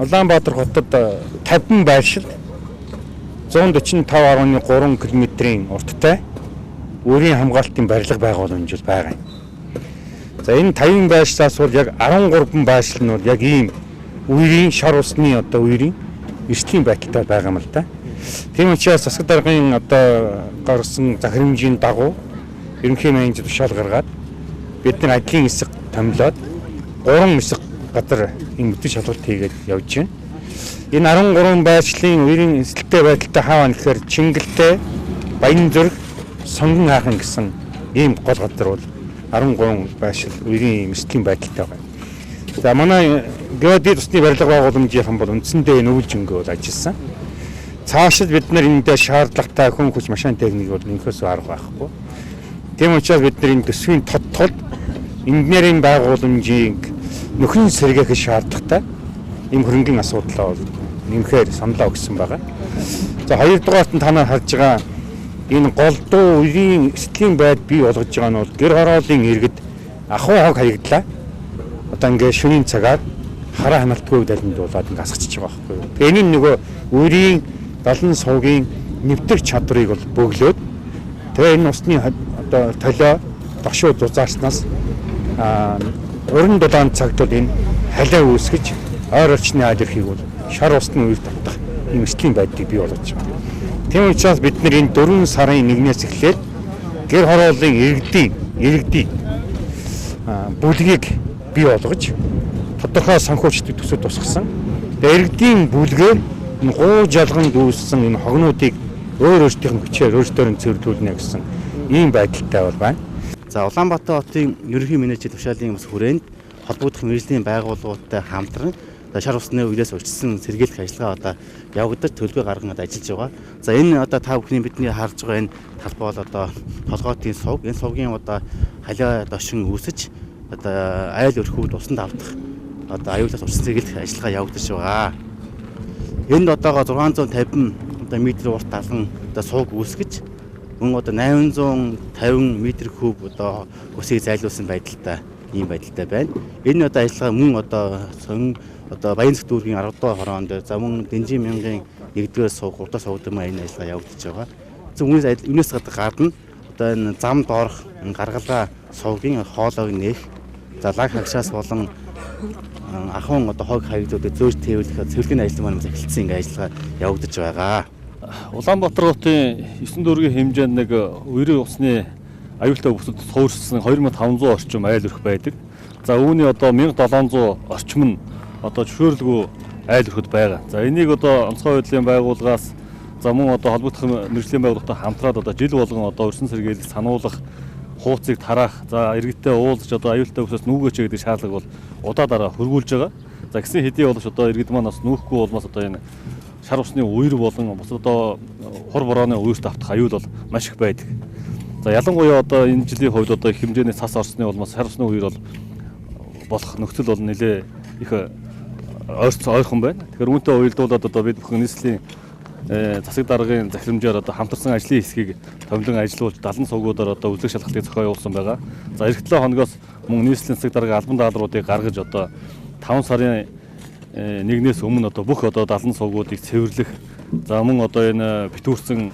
Улаанбаатар хотод 50 байршилд 145.3 км-ийн урттай үерийн хамгаалтын барилга байгууламж бол байгаа юм. За энэ 50 байршлаас бол яг 13 байршил нь бол яг ийм үерийн шар усны одоо үерийн эрсдлийн байдалтай байгаа юм л да. Тийм учраас засаг даргын одоо гаргасан захирамжийн дагуу ерөнхий менежер тушаал гаргаад бид нар ажлын хэсэг томилоод 3 хэсэг газар ийм мэдэн шалгалт хийгээд явж байна. Энэ 13 байршлын үерийн эрсдэлтэй байдалтай хааваа гэхээр Чингэлтэй, Баянзүрэг, Сонгон хайхан гэсэн ийм гол газар бол 13 байршил үерийн эрсдлийн байдалтай байна. За манай геодит усны барилга байгууламжийнхан бол үндсэндээ нүүлж өнгө бол ажилласан. Цаашид бид нар эндээ шаардлагатай хүн хүч машин техник бол нөхөөс арга байхгүй. Тийм учраас бид нар энэ төсвийн тодтолд инженерийн байгууламжийг нөхрийн сэргээх шаардлагатай ийм хөрөнгийн асуудлаа бол нэмэхээр саналаа өгсөн байгаа. За хоёрдугаарт нь та нар харж байгаа энэ голдуу үерийн эрсдлийн байд бий болгож байгаа нь бол гэр хорооллын иргэд ахуй хог хаягдлаа. Одоо ингээд шөнийн цагаар хараа хяналтгүй далиндуулаад ингээд асгачихж байгаа байхгүй юу. Тэгээ энэ нь нөгөө үерийн далан суугийн нэвтрэх чадварыг бол бөглөөд тэгээ энэ усны одоо толио догшуу зузаарснаас уран дулаан цагт бол энэ халиа үүсгэж ойр орчны айл эрхийг бол шар усны үер татах ийм эрсдлийн байдлыг бий болгож байгаа. Тийм учраас бид нар энэ 4 сарын 1-ээс эхлээд гэр хорооллын иргэдийн бүлгийг бий болгож тодорхой санхүүжилтийг төсөв тусгасан. Тэгээ иргэдийн бүлгээр энэ гуу жалганд үүссэн энэ хогнуудыг өөр өөрсдийнх нь хүчээр өөрсдөөр нь цэвэрлүүлнэ гэсэн ийм байдалтай бол байна. За Улаанбаатар хотын ерөнхий менежер тушаалын бас хүрээнд холбогдох мэргэжлийн байгууллагуудтай хамтран шар усны үерээс учирсан сэргийлэх ажиллагаа одоо явагдаж төлөвлөгөө гарган одоо ажиллаж байгаа. За энэ одоо та бүхний бидний харж байгаа энэ талбай бол одоо толгойтын суг. Энэ сугийн одоо халиа дошин үүсэж одоо айл өрхүүд усанд автах одоо аюулаас учирсан сэргийлэх ажиллагаа явагдаж байгаа. Энд одоогоо 650 одоо метр урт далан одоо сууг үүсгэж мөн одоо 850 метр куб одоо өсийг зайлуулсан байдалтай ийм байдалтай байна. Энэ одоо ажиллагаа мөн одоо сон одоо Баянзэх дүүргийн 10 дугаар хороонд за мөн Дэнжин мянгын 1-р сууг, 3 дугаар сууг дэмэ энэ ажиллагаа явагдаж байгаа. Үүнээс гадна одоо энэ зам доорх гаргалгаа суугийн хоолойг нээх, за лаг хагшаас болон ахуйн одоо хог хаягдлуудыг зөөж тээвэрлэх цэвэрлэгийн ажил маань эхэлсэн ингээ ажиллагаа явагдаж байгаа. Улаанбаатар хотын 9 дүүргийн хэмжээнд нэг үерийн усны аюултай бүсэд суурьшсан 2500 орчим айл өрх байдаг. За үүний одоо 1700 орчим нь одоо зөвшөөрлгүй айл өрхөд байгаа. За энийг одоо онцгой байдлын байгууллагаас за мөн одоо холбогдох мэргэжлийн байгууллагатай хамтраад одоо жил болгон одоо өрсөн сэргийлэх, сануулах, хууцыг тараах, за иргэдтэй уулзаж одоо аюултай бүсээс нүүгээч гэдэг шаардлага бол удаа дараа хөргүүлж байгаа. За гисэн хэдий боловч одоо иргэд маань бас нүүхгүй болмоос одоо энэ шар усны үер болон бус одоо хур борооны үерт автах аюул бол маш их байдаг. За ялангуяа одоо энэ жилийн хувьд одоо их хэмжээний цас орсны улмаас шар усны үер бол болох нөхцөл бол нэлээ их ойрхон байна. Тэгэхээр үүнтэй уялдуулаад одоо бид бүхэн нийслэлийн засаг даргын захирамжаар одоо хамтарсан ажлын хэсгийг томилон ажилуулж далан суугуудаар одоо үзлэг шалгалтыг зохион явуулсан байгаа. За эх 7 хоногоос мөн нийслэлийн засаг даргын албан даалгавруудыг гаргаж одоо 5 сарын 1-ээс өмнө одоо бүх одоо далан суугуудыг цэвэрлэх, за мөн одоо энэ битүүрсэн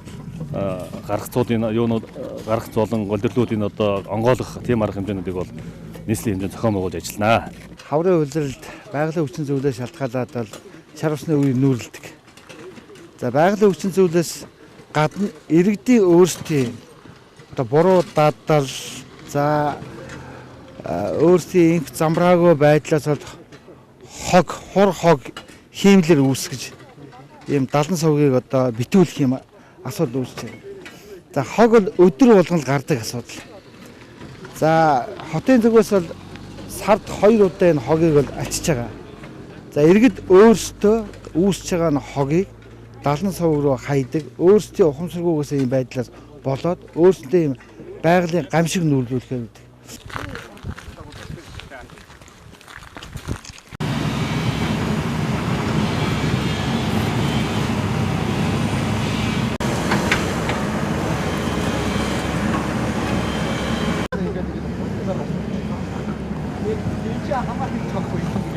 гаргацуудын юунууд гаргац болон голдрлуудын одоо онгойлгох тийм арга хэмжээнүүдийг бол нийслэлийн хэмжээнд зохион байгуулж ажиллана. Хаврын улиралд байгалийн хүчин зүйлээс шалтгаалаад бол шар усны үе нүүрэлдэг. За байгалийн хүчин зүйлээс гадна иргэдийн өөрсдийн одоо буруу дадал, за өөрсдийн инх замраагүй байдлаас бол хог, хур хог хиймлэр үүсгэж ийм далан сувгийг одоо битүүлэх юм асуудал үүсэж байна. За хог бол өдөр болгон л гардаг асуудал. За хотын зүгээс бол сард 2 удаа энэ хогийг бол ачиж байгаа. За иргэд өөрсдөө үүсэж байгаа энэ хогийг далан сувг руу хайдаг, өөрсдийн ухамсаргүйгээс ийм байдлаас болоод өөрсдөө ийм байгалийн гамшиг нүүрлүүлэх гэдэг. Хамаа хийж байхгүй.